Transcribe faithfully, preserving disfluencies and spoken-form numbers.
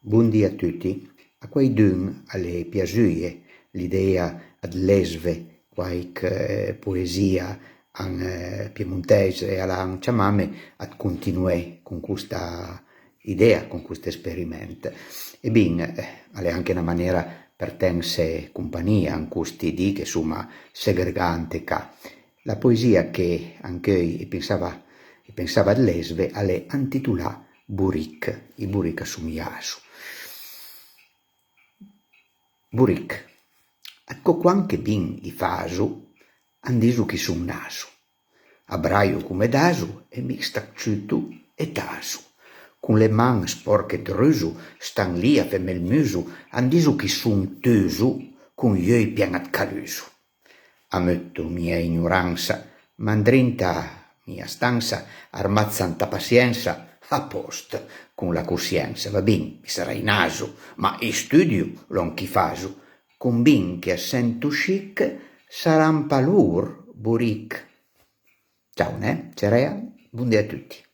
Bondì a tuti. A quaidun a l'é piasùje l'idèja ëd lésve quaich, eh, poesìa an, eh, piemontèis e a l'han ciamame ëd continué con costa idèja, con cost esperiment. E bin, eh, a l'é anche na manera për tense companìa an costi dì che soma segregà ant ca. La poesìa che ancheuj i pensava, i pensava ëd lésve a l'é antitolà Borich, ij borich a son ij aso. Borich, ëd cocoan che bin i faso, an diso ch'i son naso. A brajo come d'aso e mi stacciuto e taso. Con le man spòrche ëd ruso, stan lì a feme ël muso, an diso ch'i son tuso, con j'euj pien ëd caluso. Amëtto mia ignoransa, ma andrinta mia stansa, armà ant la pasiensa, a pòst con la cosiensa. Va bin, mi sarai naso, ma i studio lòn ch'i faso, con bin che a sento chich, saran pa lor borich. Ciao, né? Cerea, bondì a tuti.